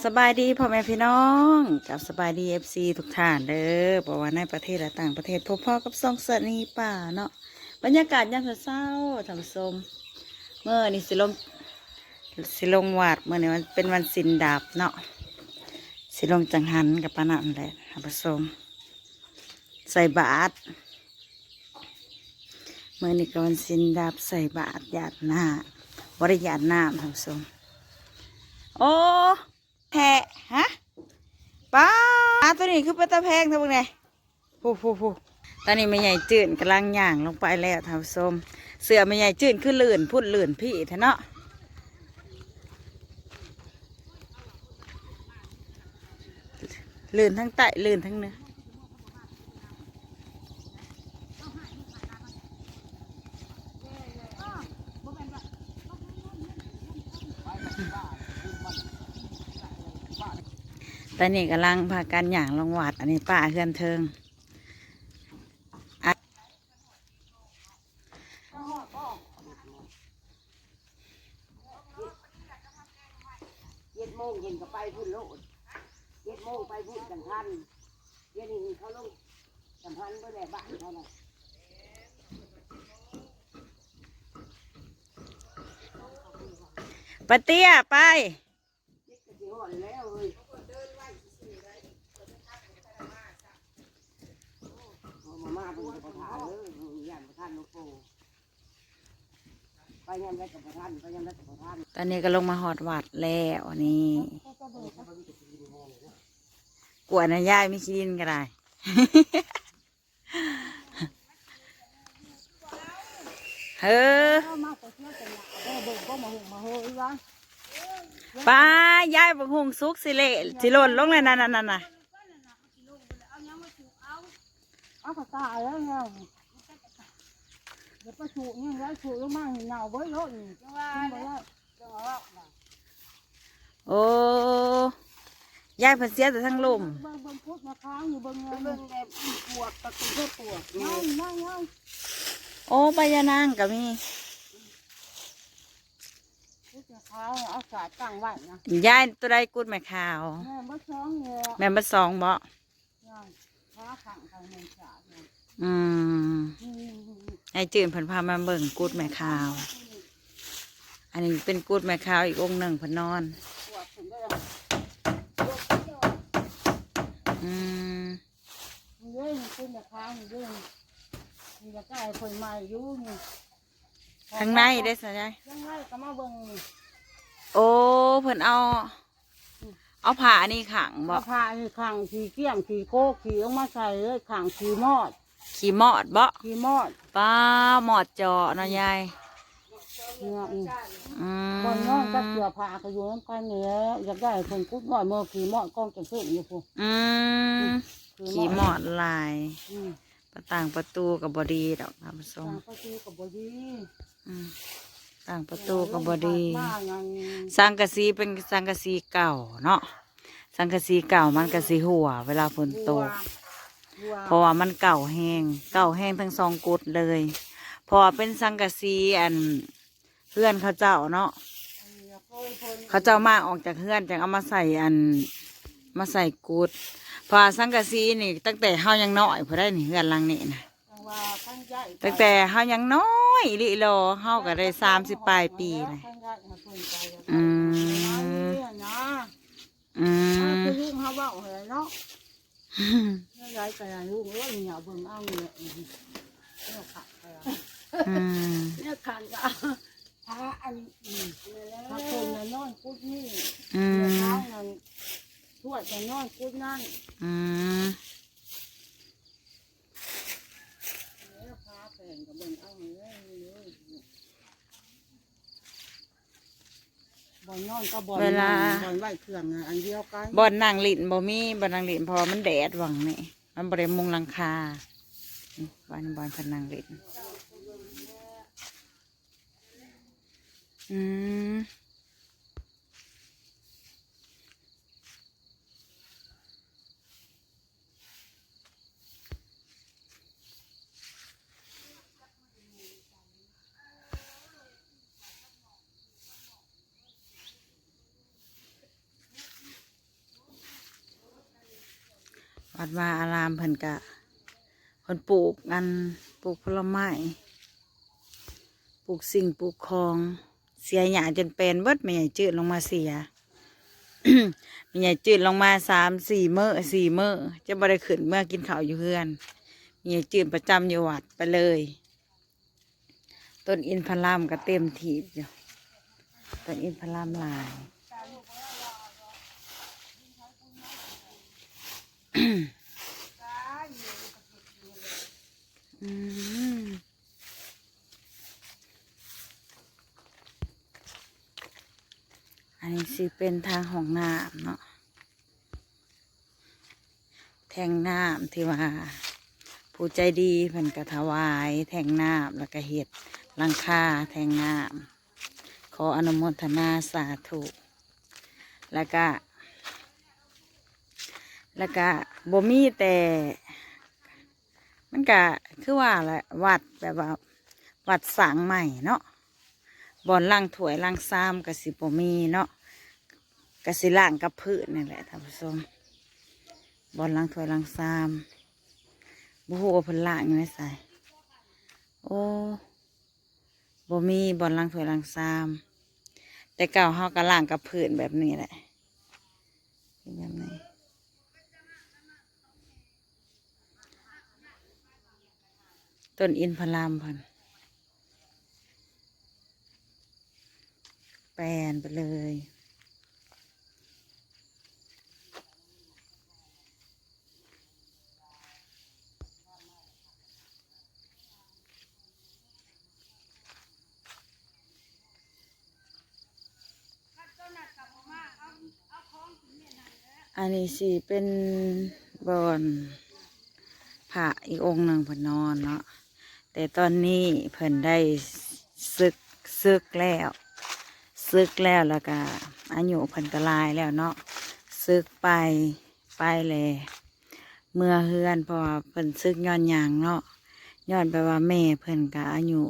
ສະບາຍດີພໍ່ແມ່ພີ່ນ້ອງ ກັບສະບາຍດີ ເອັຟຊີ ທຸກທ່ານເດີ ບໍ່ວ່າໃນປະເທດ ແລະ ຕ່າງປະເທດ. ພົບພໍ້ກັບຊ່ອງສະນີປ່າເນາະ. ບັນຍາກາດຍາມເຊົ້າໆ ທ່ານຜູ້ຊົມ, ມື້ນີ້ຊິລົງ ຊິລົງວັດ. ມື້ນີ້ມັນເປັນວັນສິນດັບເນາະ, ຊິລົງຈັງຫັນກັບປານນັ້ນແຫຼະ ທ່ານຜູ້ຊົມ. ໃສ່ບາດ ມື້ນີ້ກໍວັນສິນດັບ ໃສ່ບາດຢາດນ້ຳ ບໍ່ໄດ້ຢາດນ້ຳ ທ່ານຜູ້ຊົມ. ໂອ້ ແທ້ ຮະ ປ້າ ໂຕນີ້ຄືເປັນຕາແພງແທ້ເບິ່ງແດ່. ຜູ້ໆໆ ຕອນນີ້ແມ່ໃຫຍ່ຈືນກຳລັງຍ່າງລົງໄປແລ້ວ ທ່ານຜູ້ຊົມ. ເສື້ອແມ່ໃຫຍ່ຈືນຄືລື່ນພຸ້ນລື່ນພີ້ແທ້ເນາະ. ລື່ນທັງໃຕ້ ລື່ນທັງເໜືອ. ຕອນນີ້ກຳລັງພາກັນຍ່າງລົງວັດ. ອັນນີ້ປ້າເຮືອນເທິງ. ເຈັດໂມງເຫັນກໍໄປພຸ້ນໂລດ, ເຈັດໂມງໄປພຸ້ນຈັ່ງທັນ. ດຽວນີ້ເຂົາລົງສຳພັນເບິດແລ້ວ ບ້ານເຂົານະ. ປ້າເຕ້ຍ ໄປ. ຕອນນີ້ກໍລົງມາຮອດວັດແລ້ວນີ້. ກວດນະຍາຍ ມີຂີ້ດິນກໍໄດ້. ເອີ ປ້າ ຍາຍ ບັກຫຸ່ງສຸກຊິເລະ ຊິຫຼົ່ນລົງແລ້ວ ນັ້ນໆໆ. ເອົາກະຕາຍແລ້ວ ດຽວໄປສູບຍັງໄດ້ ສູບລົງມາໃຫ້ເນົ່າເບິດໂລດນີ້. ຈັ່ງວ່າແຫຼະ ຈັ່ງວ່າເວົ້ານະ. ໂອ້ ຍາຍເພິ່ນເສຍແຕ່ທາງລຸ່ມ. ເບິ່ງ ເບິ່ງກຸດມະຂາມຢູ່ ເບິ່ງ ເບິ່ງແບບປວກ ປວກນີ້. ໂອ້ ໃບຍານາງກໍມີ. ກຸດມະຂາມເອົາສາດຕັ້ງໄວ້ນະ. ຍາຍ ໂຕໃດກຸດແມ່ຂາວ? ແມ່ນບໍ່ສອງແລ້ວ. ແມ່ນບໍ່ສອງບໍ? ອືມ ອືມ ອືມ ອືມ ອືມ ອືມ ອ້າຍຈືນເພິ່ນພາມາເບິ່ງກຸດແມ່ຂາວ. ອັນນີ້ເປັນກຸດແມ່ຂາວອີກອົງໜຶ່ງເພິ່ນນອນ. ອືມ ນີ້ເດ້ ກຸດແມ່ຂາວນີ້ເດ້ ນີ້ລະກາຍເພິ່ນໃໝ່ຢູ່ນີ້. ທາງໃນເດ້ຊະຍາຍ? ທາງໃນກໍມາເບິ່ງນີ້. ໂອ້ ເພິ່ນເອົາ ເອົາຜ້າອັນນີ້ຂັງບໍ? ເອົາຜ້າອັນນີ້ຂັງ ຂີ້ກ້ຽງ ຂີ້ໂກກ ຂີ້ອອກມາໃສ່ເລີຍ ຂັງຂີ້ມອດ. ຂີ້ມອດບໍ? ຂີ້ມອດ. ປ້າ ມອດເຈາະເນາະຍາຍ. ອືມ ອືມ ບ່ອນນອນກັບເສື້ອຜ້າກໍຢູ່ນຳກັນນີ້ແຫຼະ. ຢາກໄດ້ໃຫ້ເພິ່ນກຸດນ້ອຍ ເມືອຂີ້ມອດກອງຈັກເສັ້ນຢູ່ພຸ້ນ. ອືມ ອືມ ຂີ້ມອດຫຼາຍ. ອືມ ປະຕ່າງປະຕູກໍບໍ່ດີດອກທ່ານຜູ້ຊົມ. ຕ່າງປະຕູກໍບໍ່ດີ. ອືມ ຕ່າງປະຕູກໍບໍ່ດີ. ສັງກະສີເປັນສັງກະສີເກົ່າເນາະ, ສັງກະສີເກົ່າມັນກໍຊິຮົ່ວເວລາຝົນຕົກ. ຮົ່ວ ຮົ່ວ ເພາະວ່າມັນເກົ່າແຮງ ເກົ່າແຮງທັງສອງກຸດເລີຍ. ເພາະວ່າເປັນສັງກະສີອັນ ເຮືອນເຂົາເຈົ້າເນາະ, ເຂົາເຈົ້າມາອອກຈາກເຮືອນ ຈັ່ງເອົາມາໃສ່ອັນ ມາໃສ່ກຸດ. ເພາະວ່າສັງກະສີນີ້ ຕັ້ງແຕ່ເຮົາຍັງນ້ອຍພຸ້ນໃດ໋ນີ້ ເຮືອນຫຼັງນີ້ນະ. ຕັ້ງແຕ່ເຮົາຍັງນ້ອຍອີ່ຫຼີຫຼໍ ເຮົາກໍໄດ້ສາມສິບປາຍປີແລ້ວ. ອືມ ອືມ ຄືລູກເຮົາເວົ້າຫັ້ນແຫຼະເນາະ. ແນວໃດກໍໄດ້ລູກເອີຍ ເໝຍເບິ່ງເອົານີ້ແຫຼະ ແນວຂັດກໍ ອືມ ແນວຂັດກໍພາອັນ ອືມ ພາຄົນນະນອນກຸດນີ້ ອືມ ພານັ້ນ ທວດນະນອນກຸດນັ້ນ ອືມ ແລ້ວພາແປງກໍເບິ່ງເອົານີ້ເລີຍ. ບ່ອນນອນກັບບ່ອນ ເວລາ ບ່ອນໄວ້ເຄື່ອງອັນດຽວກັນ. ບ່ອນນັ່ງຫຼິ້ນບໍ່ມີ ບ່ອນນັ່ງຫຼິ້ນ ເພາະວ່າມັນແດດຫວ່າງນີ້ ມັນບໍ່ໄດ້ມຸງຫຼັງຄາ. ນີ້ ບ່ອນ ບ່ອນເພິ່ນນັ່ງຫຼິ້ນ. ອືມ. ວັດວາອາລາມເພິ່ນກະ ເພິ່ນປູກອັນ ປູກຜົນລະໄມ້ ປູກສິ່ງປູກຂອງ ເສຍຫຍ້າຈົນແປນເບິດ ແມ່ໃຫຍ່ຈືດລົງມາເສຍ ແມ່ໃຫຍ່ຈືດລົງມາສາມສີ່ມື້ ສີ່ມື້ ຈະບໍ່ໄດ້ຂຶ້ນເມືອກິນເຂົ້າຢູ່ເຮືອນ ແມ່ໃຫຍ່ຈືດປະຈຳຢູ່ວັດໄປເລີຍ. ຕົ້ນອິນທະລຳກໍເຕັມຖີບຢູ່ ຕົ້ນອິນທະລຳຫຼາຍ ອືມ ອັນນີ້ຊິເປັນທາງຫ້ອງນ້ຳເນາະ. ແທງນ້ຳທີ່ວ່າຜູ້ໃຈດີເພິ່ນກໍຖວາຍແທງນ້ຳ ແລ້ວກໍເຮັດຫຼັງຄາແທງນ້ຳ ຂໍອະນຸໂມທະນາສາທຸ ແລ້ວກະ ແລ້ວກະບໍ່ມີແຕ່ ມັນກະຄືວ່າແຫຼະ ວັດແບບວ່າ ວັດສ້າງໃໝ່ເນາະ ບ່ອນລ້າງຖ້ວຍລ້າງຊາມກະຊິບໍ່ມີເນາະ ກະຊິລ້າງກັບພື້ນນີ້ແຫຼະທ່ານຜູ້ຊົມ ບ່ອນລ້າງຖ້ວຍລ້າງຊາມ ບໍ່ຮູ້ວ່າເພິ່ນລ້າງຢູ່ໃນໃສ ໂອ້ ບໍ່ມີບ່ອນລ້າງຖ້ວຍລ້າງຊາມ ແຕ່ເກົ່າເຮົາກະລ້າງກັບພື້ນແບບນີ້ແຫຼະ ເປັນແບບນີ້ ຕົ້ນອິນທະລຳເພິ່ນ ແປນໄປເລີຍ. ອັນນີ້ຊິເປັນບ່ອນພະອີກອົງໜຶ່ງເພິ່ນນອນເນາະ ແຕ່ຕອນນີ້ເພິ່ນໄດ້ສຶກ ສຶກແລ້ວ ສຶກແລ້ວ ແລ້ວກະອາຍຸເພິ່ນກະຫຼາຍແລ້ວເນາະ ສຶກໄປ ໄປແລ້ວ ເມືອເຮືອນ ເພາະວ່າເພິ່ນສຶກຍ້ອນຫຍັງເນາະ ຍ້ອນແບບວ່າແມ່ເພິ່ນກະອາຍຸ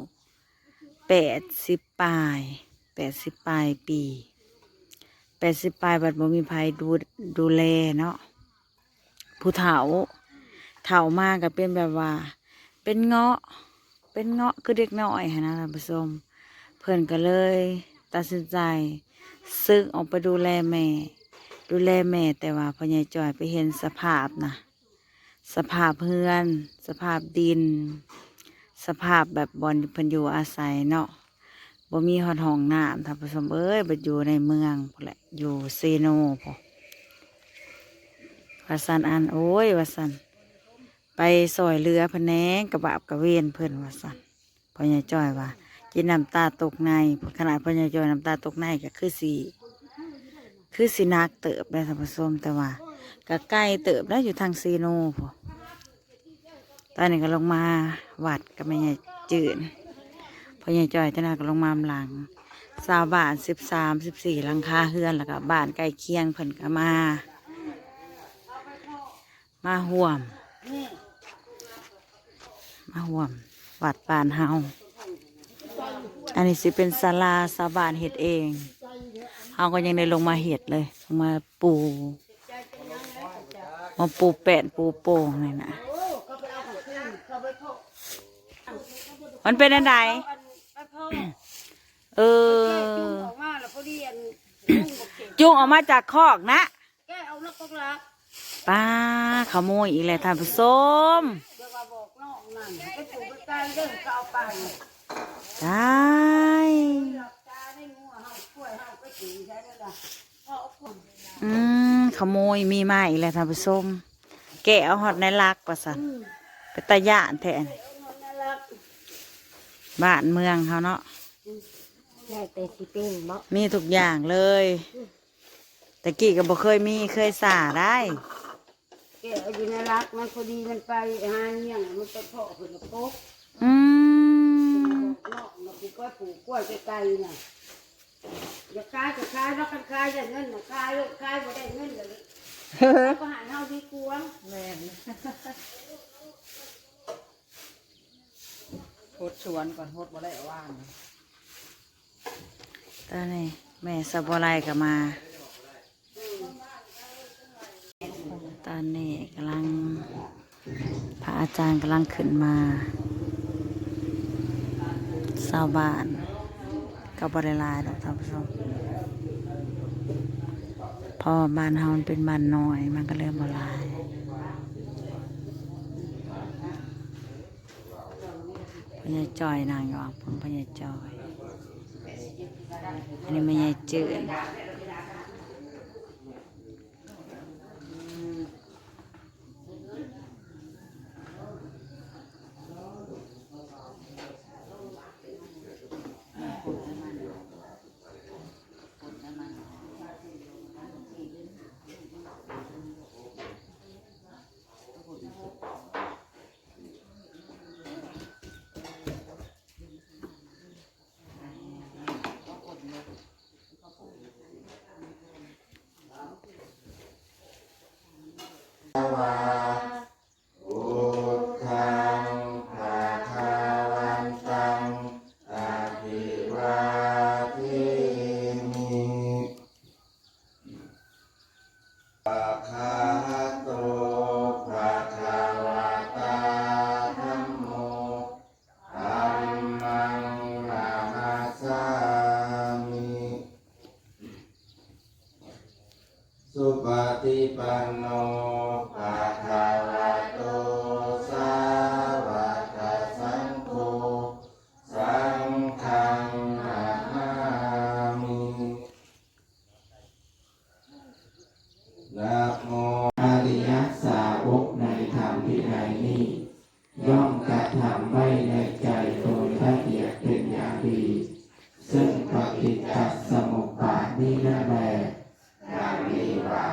ແປດສິບປາຍ ແປດສິບປາຍປີ ແປດສິບປາຍ ບັດບໍ່ມີໃຜດູ ດູແລເນາະ ຜູ້ເຖົ້າ ເຖົ້າມາກະເປັນແບບວ່າ ເປັນເງາະ ເປັນເງາະຄືເດັກນ້ອຍຫັ້ນນະທ່ານຜູ້ຊົມ ເພິ່ນກະເລີຍຕັດສິນໃຈສຶກອອກໄປດູແລແມ່ ດູແລແມ່ ແຕ່ວ່າພໍ່ໃຫຍ່ຈ່ອຍໄປເຫັນສະພາບນະ ສະພາບເຮືອນ ສະພາບດິນ ສະພາບແບບບ່ອນເພິ່ນຢູ່ອາໄສເນາະ ບໍ່ມີຮອດຫ້ອງນ້ຳ ທ່ານຜູ້ຊົມເອີຍ ບັດຢູ່ໃນເມືອງພຸ້ນແຫຼະ ຢູ່ເຊໂນພຸ້ນ ວ່າຊັ້ນ ອັນ ໂອ້ຍ ວ່າຊັ້ນ ໄປຊ່ອຍເຫຼືອເພິ່ນແດ່ ກະບາບກະເວນເພິ່ນ ວ່າຊັ້ນ ພໍ່ໃຫຍ່ຈ້ອຍວ່າ ຈິນນ້ຳຕາຕົກໃນ ຂະໜາດພໍ່ໃຫຍ່ຈ້ອຍນ້ຳຕາຕົກໃນກະຄືຊິ ຄືຊິໜັກເຕີບເດ້ທ່ານຜູ້ຊົມ ແຕ່ວ່າກະໄກເຕີບໄດ໋ ຢູ່ທາງເຊໂນພຸ້ນ. ຕອນນີ້ກໍລົງມາວັດກັບແມ່ໃຫຍ່ຈືນ ພໍ່ໃຫຍ່ຈ້ອຍ ຕອນນັ້ນກໍລົງມານຳຫຼັງ ຊາວບ້ານສິບສາມ ສິບສີ່ຫຼັງຄາເຮືອນ ແລ້ວກໍບ້ານໃກ້ຄຽງເພິ່ນກໍມາ ມາຮ່ວມ ມາຮ່ວມວັດບ້ານເຮົາ. ອັນນີ້ຊິເປັນສາລາຊາວບ້ານເຮັດເອງ ເຮົາກໍຍັງໄດ້ລົງມາເຮັດເລີຍ ມາປູ ມາປູແປ້ນປູໂປ່ງນີ້ນະ. ມັນເປັນອັນໃດ? ເອີ ຈຸງອອກມາຈາກຄອກນະ. ປ້າ ຂະໂມຍອີກແລ້ວທ່ານຜູ້ຊົມ. ຕາຍ ອືມ ຂະໂມຍມີມາອີກແລ້ວທ່ານຜູ້ຊົມ ແກະເອົາຮອດໃນຫຼັກວ່າຊັ້ນ. ເປັນຕາຢ້ານແທ້ ບ້ານເມືອງເຮົາເນາະ ແລ້ວແຕ່ຊິເປັນເນາະ ມີທຸກຢ່າງເລີຍ. ແຕ່ກີ້ກໍບໍ່ເຄີຍມີ ເຄີຍສ້າໄດ໋. ແກະເອົາຢູ່ໃນຫຼັກ ມັນພໍດີ ມັນໄປຫາຫຍັງ ມັນໄປເພາະເພິ່ນນະກົກ. ອືມ ນອກນະ ປູກກ້ວຍ ປູກກ້ວຍໄກໆນະ. ຢາກຂາຍກໍຂາຍເນາະ ຄັນຂາຍໄດ້ເງິນນະຂາຍໂລດ ຂາຍບໍ່ໄດ້ເງິນກໍເອົາໄປໃຫ້ເຮົາດີກວ່າ. ແມ່ນ ຫົດສວນກ່ອນ ຫົດບໍ່ໄດ້ຫວ່ານ. ຕອນນີ້ແມ່ສາວບັວໄລກໍມາ. ຕອນນີ້ກຳລັງ ພະອາຈານກຳລັງຂຶ້ນມາ ຊາວບ້ານກໍບໍ່ໄດ້ຫຼາຍດອກທ່ານຜູ້ຊົມ ເພາະວ່າບ້ານເຮົາມັນເປັນບ້ານນ້ອຍ ມັນກໍເລີຍບໍ່ຫຼາຍ. ພໍ່ໃຫຍ່ຈ່ອຍນັ່ງຢູ່ ເອົາ ພໍ່ໃຫຍ່ຈ່ອຍ ອັນນີ້ແມ່ໃຫຍ່ຈືນ. ພຸດທັງພະຄະວັນຕັງ ອະພິວາເທມິ. ພະຄະວະໂຕ ພະຄະວະຕາ ທຳໂມ ທຳມັງ ນະມັດສາມິ. ສຸປະຕິປັນໂນ ພະຄະວະໂຕ ສາວະກະສັງໂຄ ສັງຄັງ ນະມາມິ. ນະໂມ. ອະລິຍະສາວົກໃນທຳວິໄນນີ້ ຍ່ອມກະທຳໄວ້ໃນໃຈໂດຍລະອຽດເປັນຢ່າງດີ ເຊິ່ງປະຕິດຈະສະມຸບປາດນີ້ນັ້ນແລ. ດັ່ງນີ້ວ່າ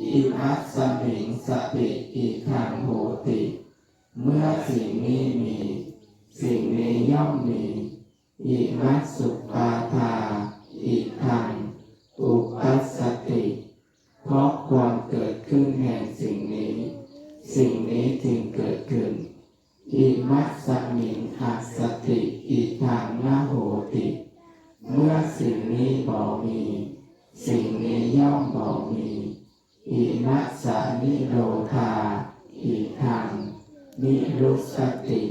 ອິມັດສະມິງສະຕິ ອິທັງໂຫຕິ ເມື່ອສິ່ງນີ້ມີ ສິ່ງນີ້ຍ່ອມມີ. ອິມັດສຸປາທາ ອິທັງ ອຸປັດສະຕິ ເພາະຄວາມເກີດຂຶ້ນແຫ່ງສິ່ງນີ້ ສິ່ງນີ້ຈຶ່ງເກີດຂຶ້ນ. ອິມັດສະມິງ ອັດສະຕິ ອິທັງ ນະໂຫຕິ ເມື່ອສິ່ງນີ້ບໍ່ມີ ສິ່ງນີ້ຍ່ອມບໍ່ມີ. ອິມັດສະນິໂຣທາ ອິທັງ ນິລຸດສະຕິ